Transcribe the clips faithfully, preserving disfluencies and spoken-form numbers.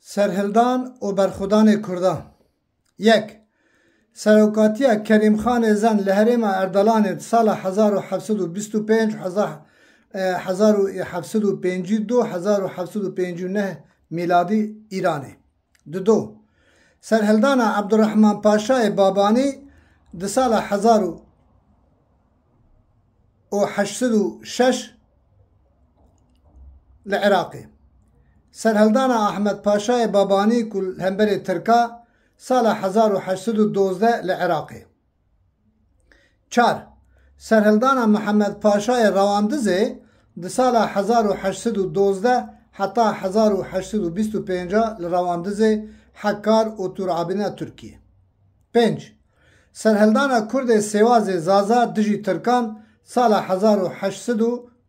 Serhildan û berxwedanê Kurdan. Yek. Serokatiya Kerîmxanê Zen li herêma Erdelanê di sala hezar û heft sed û bîst û pênc, heza-, e, hezar û heft sed û pêncî û du, hezar û heft sed û pêncî û neh mîladî Îranê. Dido. Serhildana Ebdurrehman Paşayê Babanî di sala hezar û heşt sed û şeş li Iraqê. Serhildana Ahmed Paşayê Babanî ku li hemberê Tirka sala hezar û heşt sed û dozdeh li Iraqê. Çar. Serhildana Mihemed Paşayê Rawandizê di sala hezar û heşt sed û dozdeh heta hezar û heşt sed û bîst û pênc li Rawandizê Hekkar û Turabîna Tirkiyê. Pênc. Serhildana Kurdê Sêwazê Zaza dijî Tirkan sala hezar û heşt sed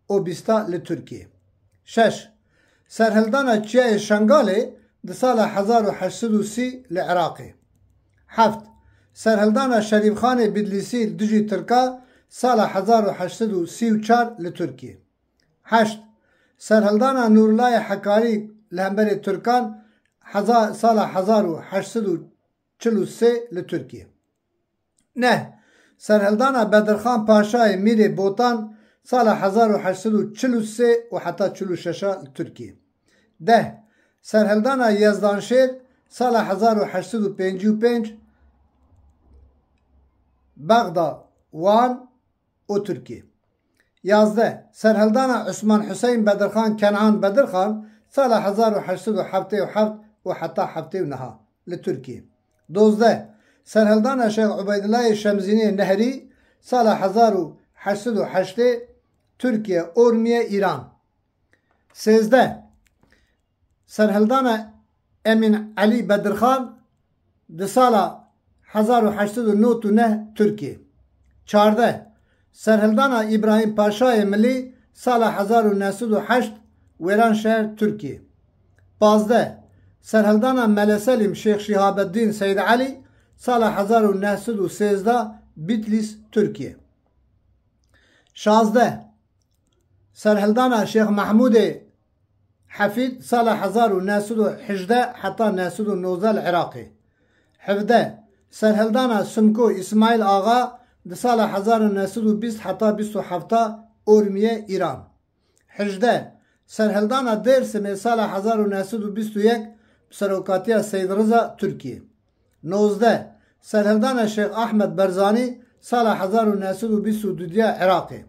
û bîst li Tirkiyê. Şeş. Serhildana Çiyayê Şengalê di sala hezar û heşt sed û sî li Iraqê. Heft. Serhildana Şerîfxanê Bidlîsî li dijî Tirka sala hezar û heşt sed û sî û çar li Tirkiyê. Heşt. Serhildana Nûrlayê Hekarî li hemberê Tirkan heza-, sala hezar û heşt sed û çil û sê li Tirkiyê. Neh. Serhildana Bedirxan Paşayê Mîrê Botan sala hezar û heşt sed û çil û sê û heta çil û şeş li Tirkiyê. Deh. Serhildana Yezdanşêr sala hezar û heşt sed û pêncî û pênc, Bexda, Wan û Tirkiyê. Yazdeh. Serhildana Usman Huseyn Bedirxan Kenan Bedirxan sala hezar û heşt sed û heftê û heft û heta heftê û neh li Tirkiyê. Dozdeh. Serhildana Şêx Ubeydullahê Şemzînê Nehrî sala hezar û heşt sed û heştê Tirkiye, Ormiye, Îran. Sêzdeh. Serhildana Emîn Elî Bedirxan di sala hezar û heşt sed û nod û neh Tirkiyê. Çardeh. Serhildana Îbrahîm Paşayê Milî sala hezar û neh sed û heşt Wêranşehir, Tirkiyê. Pazdeh. Serhildana Mele Selîm Şêx Şihabeddîn Seyd Elî sala hezar û neh sed û sêzdeh Bitlîs, Tirkiyê. Şazdeh. Serhildana Şêx Mehmûdê Hefîd sala hezar û neh sed û hejdeh heta neh sed û nozdeh li Iraqê. Hevdeh. Serhildana Simko Îsmaîl Axa di sala hezar û neh sed û bîst heta bîst û heft Ormiye, Îran. Hejdeh. Serhildana Dêrsimê sala hezar û neh sed û bîst û yek bi serokatiya Seyd Riza, Tirkiyê. Nozdeh. Serhildana Şêx Ahmed Berzanî sala hezar û neh sed û bîst û du ya Iraqê.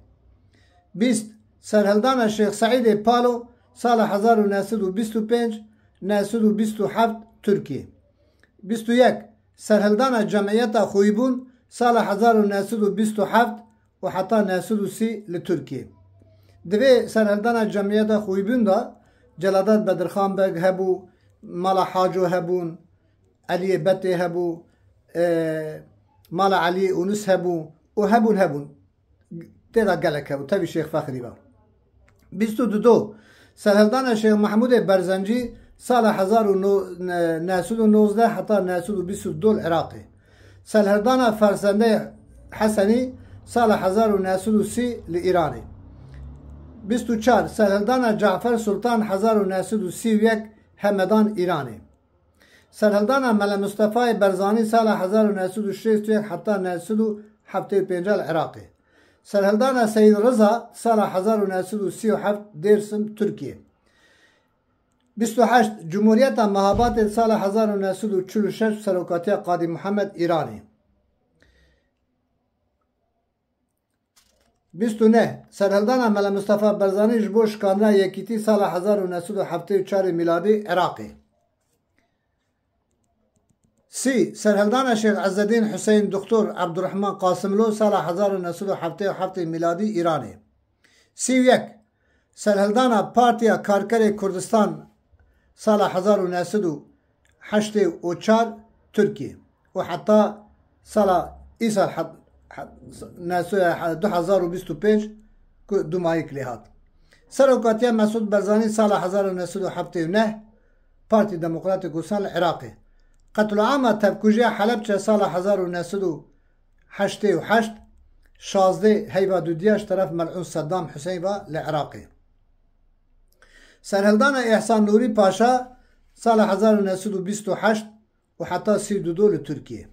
Bîst. Serhildana Şêx Seîdê Palo sala hezar û neh sed û bîst û pênc, neh sed û bîst û heft Tirkiyê. Bîst û yek. Serhildana Cemiyeta Xûybûn sala hezar û neh sed û bîst û heft û heta neh sed û sî li Tirkiyê. Di vê serhildana Cemiyeta Xûybûn de Celadet Bedirxan Beg hebû, Mala Haco hebûn, Eliyê Betê hebû, e, Mala Eliyê Ûnis hebû û hebûn, hebûn. Tê de gelek hebû, tevî Şêx Fexrî ve. Bîst û du. Serhildana Şêx Mehmûdê Berzencî sala hezar û neh sed û nozdeh heta neh sed û bîst û du li Iraqê. Serhildana Fersendê Hesenî sala hezar û neh sed û sî li Îranê. Bîst û çar. Serhildana Cafer Sultan hezar û neh sed û sî û yek Hemedan, Îranê. Serhildana Mele Mustefayê Berzanî sala hezar û neh sed û şêst û yek heta neh sed û heftê û pênc li Iraqê. Serhildana Seyîd Riza sala hezar û neh sed û sî û heft Dêrsim, Tirkiye. Bîst û heşt. Cumhuriyeta Mehabatê sala hezar û neh sed û çil û şeş serokatiya Qadî Muhammed, Îranê. Bîst û neh. Serhildana Mele Mustafa Berzanî ji bo şikandina yekîtî sala hezar û neh sed û heftê û çar mîladî Iraqê. Sî. Serhildana Şêx Ezzedîn Huseyn Doktor Ebdurrahman Qasimlo sala hezar û neh sed û heftê û heft mîladî Îranê. Sî û yek. Serhildana Partiya Karkerê Kurdistan sala hezar û neh sed û heştê û çar Tirkiyê û heta sala îsal het-, het-, neh sed, du hezar û bîst û pênc ku dumayîk lê hat. Serokatiya Mesûd Barzanî sala hezar û neh sed û heftê û neh, Partî Demokratê Kurdistan li Iraqê. Qetloama tevkujiya Helebçe sala hezar û neh sed û heştê û heşt, şazdeh heyva dudiya ji teref mel'ûn Seddam Huseyîn ve li Iraqê. Serhildana Îhsan Nûrî Paşa Sala hezar û neh sed û bîst û heşt û heta sî û du li Tirkiyê.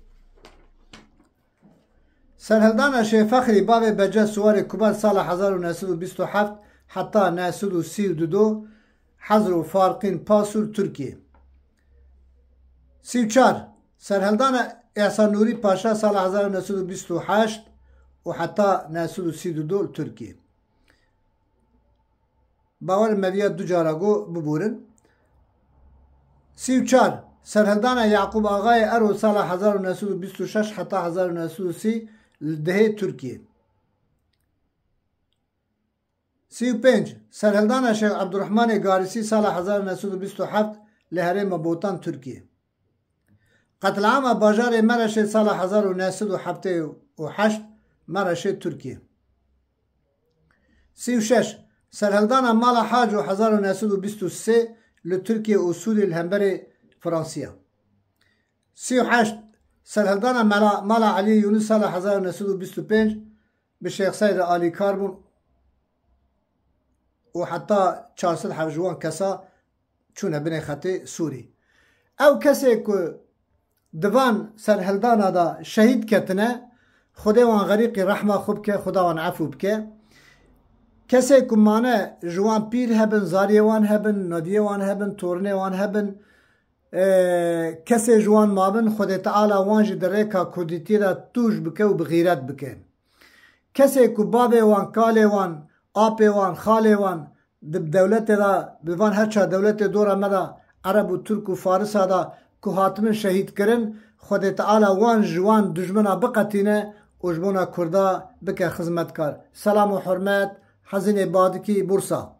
Serhildana Şêx Fexrî bavê Bece Suwarê Kubar sala hezar û neh sed û bîst û heft heta neh sed û sî û du, Hezr û Farqîn Pasûr, Tirkiyê. Sî û çar. Serhildana Îhsan Nûrî Paşa sala hezar û neh sed û bîst û heşt û heta neh sed û sî û du li Tirkiyê. Bawer me viya du cara got, bibûrin. Sî û çar. Serhildana Yaqûb Axayê Ero sala hezar û neh sed û bîst û şeş heta hezar û neh sed û sî li Dihê, Tirkiyê. Sî û pênc. Serhildana Şêx Ebdurehmanê Garisî sala hezar û neh sed û bîst û heft li herêma Botan, Tirkiyê. Qetlama bajarê Mereşê sala hezar û neh sed û heftê û heşt, Mereşê, Tirkiyê. Sî û şeş. Serhildana Mala Haco hezar û neh sed û bîst û sê li Tirkiye û Sûriyê li hemberê Fransiya. Sî û heşt. Serhildana Mela, Mala Elî Yûnis sala hezar û neh sed û bîst û pênc bi Şêx Seyd Alî Karbûn û heta çar sed hevjiwan kesa çûne binê xetê Sûrî. Ew kesê ku di van serhildana de şehîd ketine, Xwedê wan xerîqî rehma xwe bike, Xweda wan efû bike. Kesê ku mane, ji wan pîr hebin, zariyê wan hebin, nodiyê wan hebin, torinê wan hebin, e, kesê ji wan mabin, Xwedê Teala wan jî di rêka kurdîtiyê de tûj bike û bi xîret bike. Kesê ku bavê wan, kalê wan, apê wan, xalê wan di dewletê de, bi van her çar dewletê dora me de, Ereb û Tirk û Farisa de ku hatibin şehîd kirin, Xwedê Teala wan ji wan dijmina biqetîne û ji bona Kurda bike xizmetkar. Selam û hurmet, Hezînê Badikî, Bursa.